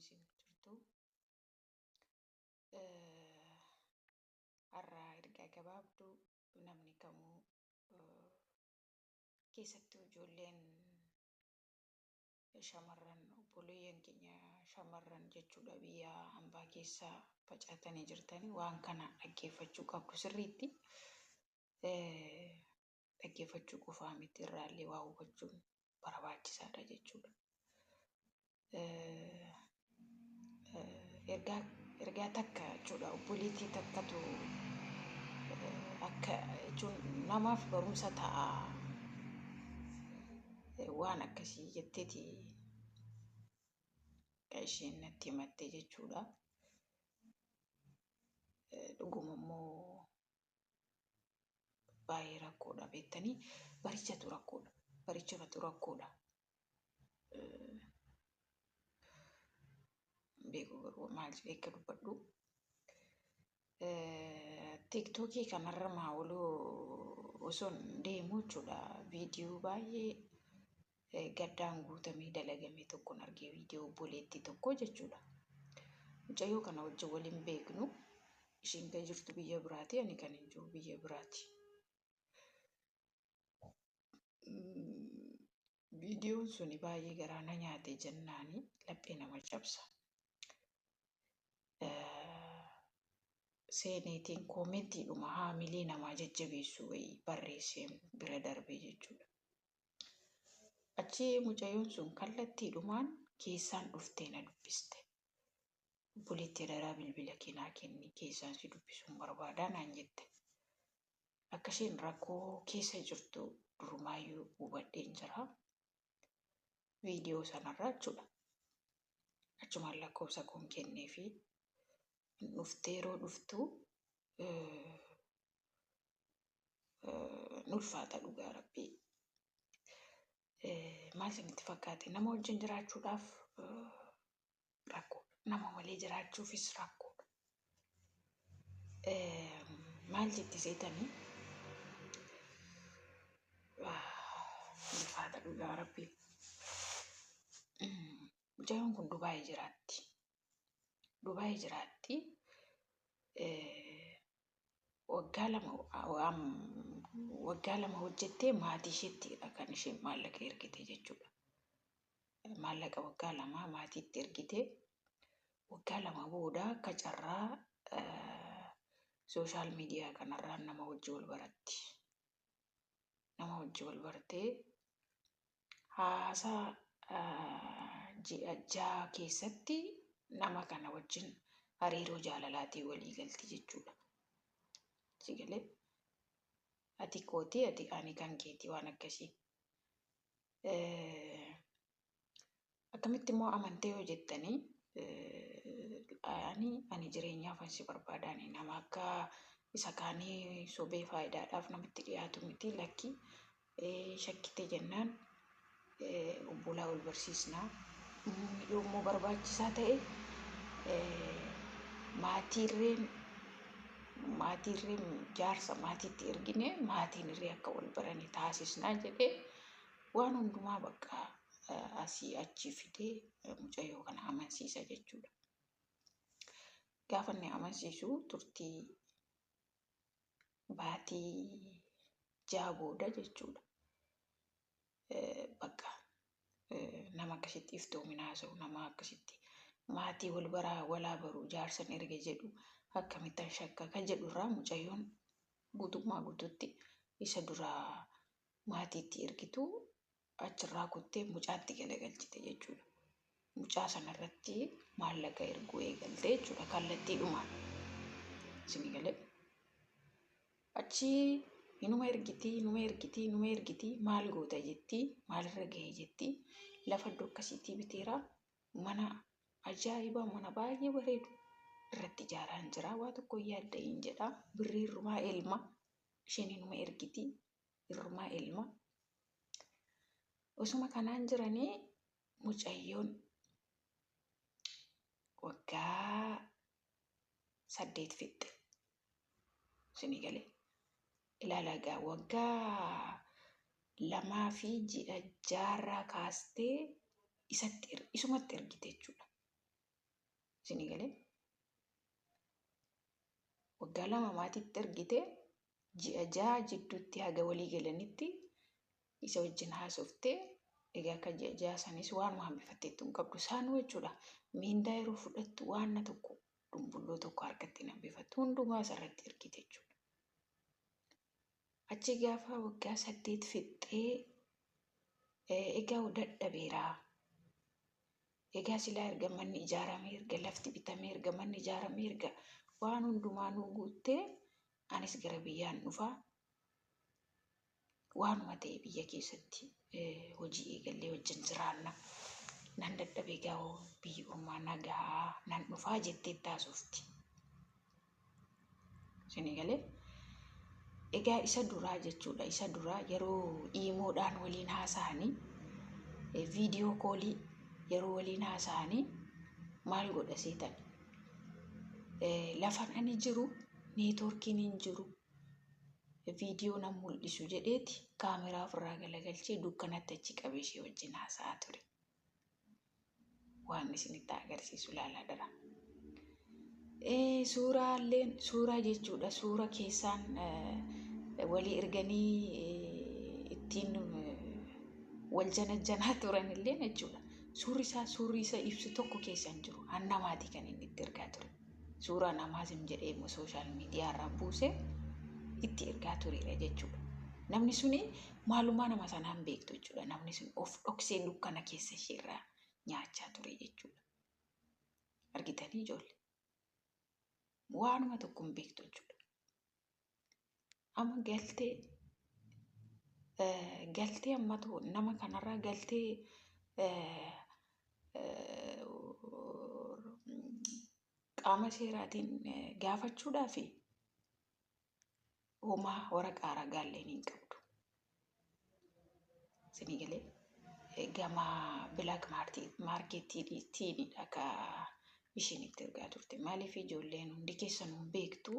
isin jirtu? Har'a ergaa gabaabduu namni kamuu keessattuu ijoolleen shamarran obboleeyyan keenya shamarran jechuudha biyya hambaa keessa facaatanii jirtanii waan kana dhaggeeffachuu qabdu sirriitti. Dhaggeeffachuu qofaa miti irraallee waa hubachuun barbaachisaadha jechuudha. Ergaa ergaa takka jechuudha obboleettii takkatu akka jechuun namaaf barumsa ta'a waan akkasii jetteeti kan isheen natti himatte jechuudha. Dhuguma immoo baay'ee rakkoodha beektanii barichatu rakkoodha barichatu rakkoodha. Beeku garuu maal jedhee akka dubbadhu. Tiiktookii kanarra maawuluu osoon deemu jechuudha viidiyoo baay'ee gaddaan guutamee dalagame tokkon argee viidiyoo obboleettii tokko jechuudha. Mucayyoo kana wajjin waliin beeknu isheen kan jirtu biyya biraati ani kan hin jiru biyya biraati. Viidiyoon suni baay'ee garaa na nyaate jennaani laphee nama cabsa. Seeneetiin koomentiidhuma haamilee namaa jajjabeessu wayii barreesseen bira darbe jechuudha. Achi mucayyoon sun kallattiidhumaan keessaan dhuftee na dubbiste. Obboleettii adaraa bilbila kee naa kenni keessaan si dubbisuun barbaadaa naan jette. Akka isheen rakkoo keessa jirtu durumaayyuu hubadheen jira. Viidiyoo sanarraa jechuudha. Achumaan lakkoofsa koon kenneefi dhuftee yeroo dhuftu ni ulfaata dhugaa rabbii. Maal isinitti fakkaate nama wajjin jiraachuudhaaf rakkoodha. Nama malee jiraachuufis rakkoodha. Maal jetti seetanii? Ulfaata dhugaa rabbii. Mucayyoon kun Dubaay jiraatti. Dubaay jiraatti. Waggaa lama waggaa lama hojjettee maatii isheettidha kan isheen maallaqa ergite jechuudha. Maallaqa waggaa lamaa maatiitti ergite. Waggaa lama booda akka carraa sooshaal miidiyaa kanarraan nama wajji wal baratti. Nama wajji wal bartee haasaa ji'a 6 keessatti nama kana wajjin hariiroo jaalalaatiin walii galti jechuudha. Si galee? Ati kooti ati ani kan keeti waan akkasii. Akkamitti immoo amantee yoo jettanii ani ani jireenyaaf si barbaada ani nama akka isa kaanii sobee faayidaadhaaf namatti dhiyaatu miti lakki shakkite jennaan obbolaa wal barsiisnaa yoommoo barbaachisaa ta'e maatiirreen maatiirreen jaarsa maatiitti ergine maatiin irree akka wal barani taasisnaa jedhee waan hundumaa bakka asii achi fidee mucayyoo kana amansiisa jechuudha. Gaafa inni amansiisu turtii baatii 6 booda jechuudha. Bakka nama akkasitti iftoomina haasa'u nama akkasitti maatii wal baraa walaa baru jaarsan erga jedhu akkamittan shakka kan jedhu irraa mucayyoon guutummaa guututti isa duraa maatiitti ergitu achirraa kuttee mucaatti galagalchite jechuudha. Mucaa sanarratti maallaqa erguu eegalte jechuudha kallattiidhumaan. Isinii galee? Achi inuma ergiti, inuma ergiti, inuma ergiti maal goota jetti, maalirra gahe jetti. Lafa iddoo akkasiitii biteera mana ajaa'ibaa mana baay'ee bareedu irratti ijaaraan jira waa tokko hin yaadda'iin jedha. Birrii irrumaa elma isheen inuma ergiti irrumaa elma. Osuma kanaan jiranii mucayyoon waggaa 8 fixxe. Isinii galee ilaalaa gaa waggaa lamaa fi ji'a jaarraa kaastee isatti isumatti ergite jechuudha. Isinii galee? Waggaa 2 maatiitti ergitee ji'a 6 jidduutti haga walii galanitti isa wajjin haasoftee, egaa akka ji'a 6 sanis waanuma hambifatteettu hin qabdu isaanuu jechuudha. Miindaa yeroo fudhattu waanna tokko dumbulloo tokko harkatti hin hambifattu, hundumaa isarratti ergite jechuudha. Achi gaafa waggaa 8 fixxee, egaa dadhabeeraa. Egaa silaa erga manni ijaaramee, erga lafti bitamee, erga manni ijaaramee, erga waan hundumaa nuu guuttee anis gara biyyaan dhufaa. Waanuma ta'e biyya keessatti hojii eegallee wajjin jiraanna. Nan dadhabe, egaa biyyi ormaa nagaa nan dhufaa jettee taasofti. Isinii galee? Egaa isa duraa jechuudha. Isa duraa yeroo iimoodhaan waliin haasa'anii, video call yeroo waliin haasa'anii maal godha seetan? Lafan ani jiru networkiin hin jiru, viidiyoo nan mul'isu jedheeti kaameraa ofirraa galagalchee dukkanatti achi qabee ishee wajjin haasa'aa ture. Waan isinitti agarsiisu ilaalaa dara. Suuraalleen suuraa jechuudha. Suura keessaan walii erganii ittiin wal janajjanaa turan illee jechuudha. Suurri isaa suurri isa ibsu tokko keessa hin jiru. An namaati kan inni itti ergaa ture. Suuraa namaas hin jedhee immoo social media irraa buusee itti ergaa turedha jechuudha. Namni suni maalumaa nama sanaa hin beektu jechuudha. Namni sun of dhoksee dukkana keessa isheerraa nyaachaa ture jechuudha. Argitanii ijoollee? Waanuma tokko hin beektu jechuudha. Amma galtee ammatu nama kanarraa galtee qaama seeraatiin gaafachuudhaaf homaa waraqaa ragaallee hin qabdu. Isinii galee? Gama black marketiitiinidha ka isheen itti ergaa turte. Maaliif, ijoolleen hundi keessanuu beektu,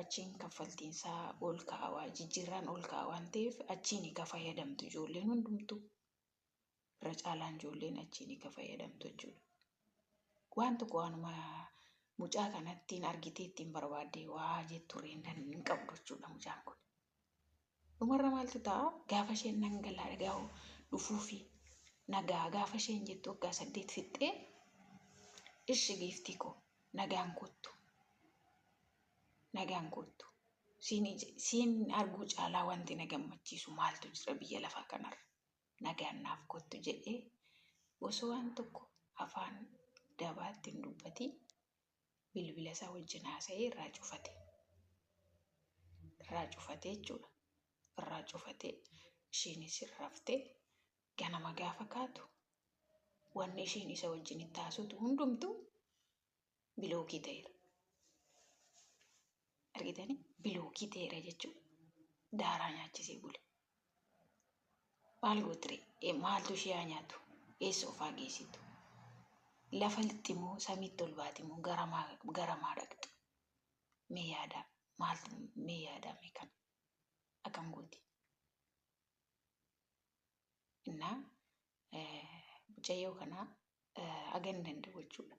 achiin kaffaltiinsaa ol ka'aa, jijjiirraan ol ka'aa waan ta'eef achiin ka fayyadamtu ijoolleen hundumtuu. Irra caalaan ijoolleen achiin ka fayyadamtu jechuudha. Waan tokko waanuma mucaa kanattiin argitee ittiin barbaadde waa jetturree hin qabdu jechuudha mucaan kun. Dhumarra maaltu ta'a? Gaafa isheen nan galaa dhagaa dhufuufi nagaa gaafa isheen jettu, waggaa 8 fixxee, "Ishi giiftii koo, nagaan kottu. Nagaan kottu. Siin arguu caalaa wanti na gammachiisu maaltu jira biyya lafaa kanarra? Nagaan naaf kottu," jedhee osoo waan tokko afaan dabaatti hin dubbatiin bilbila isaa wajjin haasa'ee irraa cufate. Irraa cufatee jechuudha. Irraa cufatee isheenis raftee ganama gaafa kaatu wanni isheen isa wajjin itti haasoftu hundumtuu block ta'eera. Argitanii, block ta'eera jechuudha. Daaraa nyaachisee bule. Maal gootire? Maaltu ishee haa nyaatu? Eessa ofaa geessitu? Lafa lixxi moo samiitti ol baati moo garamaa dhaqxu? Mee yaadaa, maaltu, mee yaadaa, mee kana akkam gooti? Innaa mucayyoo kanaa haga hin danda'u jechuudha.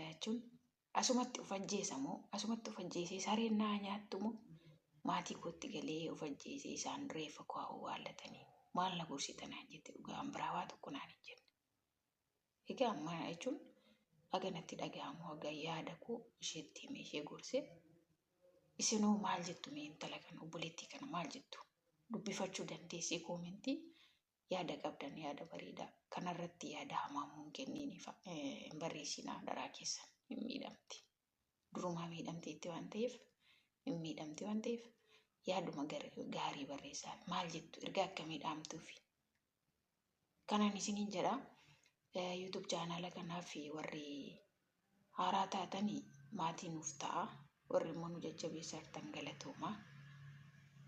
Jechuun asumatti of ajjeesa moo, asumatti of ajjeesee sareen naa nyaattu moo, maatii kootti galee of ajjeesee isaan reeffa koo awwaallatanii maal na gorsita naan jette, dhugaan biraa waa tokko naan hin jenne. Egaa amma jechuun haga natti dhaga'amu, haga yaada koo isheetti himee ishee gorsee, isinoo maal jettu mee? Intala kana, obboleettii kana maal jettu? Dubbifachuu dandeessee comment yaada qabdan, yaada bareedaa kanarratti, yaada hamaa hin kenniin, hin barreessinaa daraa keessan, hin miidhamti. Durumaa miidhamteetti waan ta'eef, hin miidhamti waan ta'eef, yaaduma gaarii barreessaa. Maal jettu? Ergaa akkamii dhaamtuufi? Kanan isiniin jedha, YouTube channel kanaaf warri haaraa taatanii maatii nuuf ta'a. Warri immoo nu jajjabeessaa jirtan galatoomaa.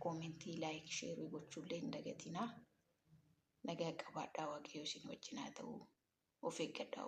Comment, like, share gochuullee hin dagatinaa. Nagaa qabaadhaa, Waaqayyo isin wajjin haa ta'u. Of eeggadhaa.